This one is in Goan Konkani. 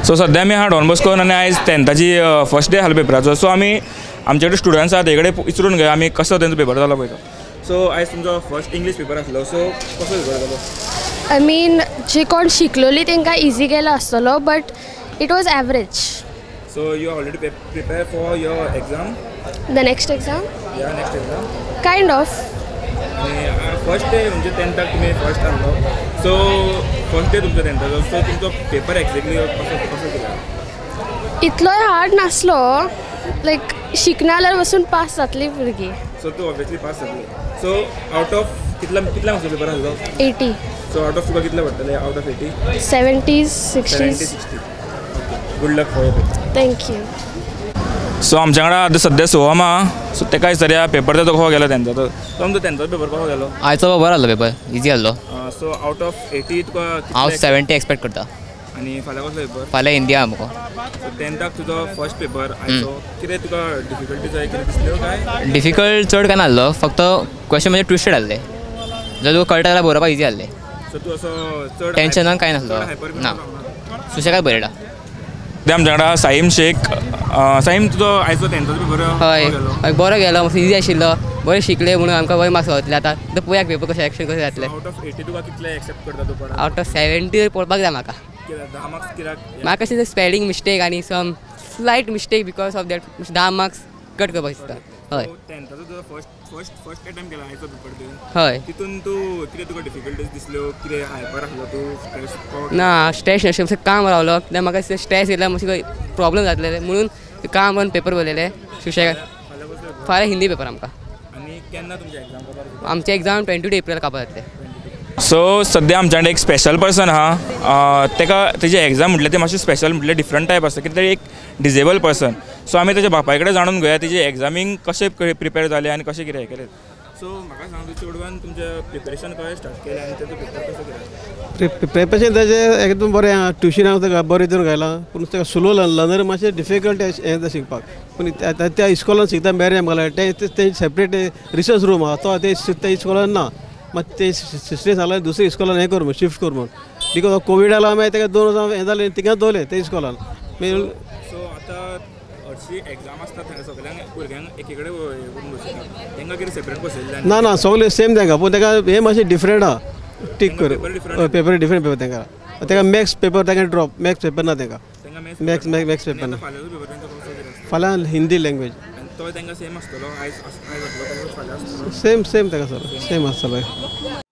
सो सद्या आमी आहा डॉन बॉस्कोन आनी आयज टेंथाची फर्स्ट डे आसलो पेपराचो. सो आमी आमचे कडेन स्टुडंट्स आहा, ते कडेन विचारून घेया आमी कसो तेंचो पेपर जालो पळय तो. सो आयज तुमचो फर्स्ट इंग्लीश पेपर आसलो, सो कसो पेपर जालो? I mean जे कोण शिकलोली तांकां इजी गेलो आसतलो, but it was average. So you are already prepare for your exam? The next exam? Yeah, next exam. Kind of. आनी फर्स्ट डे म्हणजे टेंथाक तुमी फर्स्ट आसलो, सो फर्स्ट डे तुमचो टेंथाचो, सो तुमचो पेपर एक्झॅक्टली कसो कसो केला? इतलोय हार्ड नासलो, लायक शिकना जाल्यार वचून पास जातली भुरगीं. सो तूं ऑब्वियसली पास जातली. सो आवट ऑफ कितला कितल्या मार्क्सचो पेपर आसलो? 80. सो आवट ऑफ तुका कितले पडटले out of 80? 70s, 60s. 70, 60. Okay, good luck for your paper. Thank you. So आमच्या वांगडा आतां सद्या सोहम आहा. सो तेका विचारया पेपर तो कसो गेलो तेंचो. तो आमचो तेंचो पेपर कसो गेलो? आयचो बरो आसलो पेपर, इजी आसलो. सो आवट ऑफ 80 तुका हांव 70 एक्सपेक्ट करता. आनी फाल्यां कसलो पेपर? फाल्यां हिंदी आहा आमकां. सो टेंथाक तुजो फर्स्ट पेपर आयचो, कितें तुका डिफिकल्टी जाय कितें दिसल्यो काय? डिफिकल्ट चड काय नासलो, फक्त क्वेश्चन म्हणजे ट्विस्टेड आसले, जर तुका कळटा जाल्यार बरोवपाक इजी आसले. सो तूं असो चड टेन्शनान कांय नासलो ना, सुशेगाद बरयला. ते आमच्या वांगडा साईम शेख. साईम, तुजो आयचो टेंथाचो पेपर? हय हय, बरो गेलो, इजी आशिल्लो, बरें शिकले म्हणून आमकां बरे मार्क्स गावतले. आतां पळोवया पेपर कशें एक्शन कशें जातलें. आवट ऑफ 80 तुका कितले एक्सेप्ट करता तूं? आवट ऑफ 70 पळोवपाक जाय म्हाका. 10 मार्क्स कित्याक? म्हाका कशें स्पेलिंग मिस्टेक आनी some slight mistake, because of that 10 marks cut करपाक दिसता. हय, टेंथाचो तुजो फर्स्ट फर्स्ट फर्स्ट अटेम्प्ट केला आयचो पेपर तुवें? हय. तितून तूं कितें तुका डिफिकल्टीज दिसल्यो, कितें हायपर आसलो तूं, स्ट्रेस? ना, स्ट्रेस नाशिल्लो, काम रावलो तेन्ना म्हाका स्ट्रेस येयला, मातशें प्रॉब्लम जातलें म्हणून काम करून पेपर बरयले सुशेगाद. फाल्यां हिंदी पेपर आमकां. आनी केन्ना तुमची एग्जाम? आमची एग्जाम 22 एप्रिल काबार जातले. सो सद्या आमच्या कडेन एक स्पेशल पर्सन आहा, तेका तेजी एग्जाम म्हटल्यार ती मातशी स्पेशल म्हटल्यार डिफरंट टायप आसता, कित्याक एक डिजेबल पर्सन. सो आमी तेच्या बापाय कडेन जाणून घेवया तेजी एग्जामींक कशें प्रिपेर जालें आनी कशें कितें केलें. सो म्हाका सांग, तुजें चेडवान तुमचें प्रिपेरेशन कशें स्टार्ट केलें आनी तेजो पेपर कसो केलो? प्रिपेरेशन तेजें एकदम बरें आहा, ट्युशनाक ताका बरें हितून घायलां, पूण ताका स्लो लर्नर मातशें डिफिकल्ट हें शिकपाक. पूण त्या इस्कॉलान शिकता मेरेन घाला, तें सेपरेट रिसर्च रूम आहा, तो त्या इस्कॉलान ना, मात ते सिस्टर सांगलें दुसऱ्या इस्कॉलान हें कर म्हूण, शिफ्ट कर म्हूण, because Covid आला मागीर ताका 2 वर्सां हें जालें, थिंगाच दवरलें त्या इस्कॉलान. मागीर सो आतां हरशीं एग्जाम आसता थंय सगल्यांक भुरग्यांक एकी कडेन करून बसयता, तांकां कितें सेपरेट बसयल्लें? ना ना, सगळें सेम तांकां, पूण ताका हें मातशें डिफरंट आहा, टीक कर पेपर डिफरंट पेपर तांकां. ताका मॅथ्स पेपर तांकां ड्रॉप, मॅथ्स पेपर ना तांकां, मॅथ्स मॅथ्स पेपर ना. फाल्यां हिंदी लँग्वेज तो तांकां सेम आसतलो, आयज आसलो फाल्यां सेम सेम ताका सर सेम आसतलो.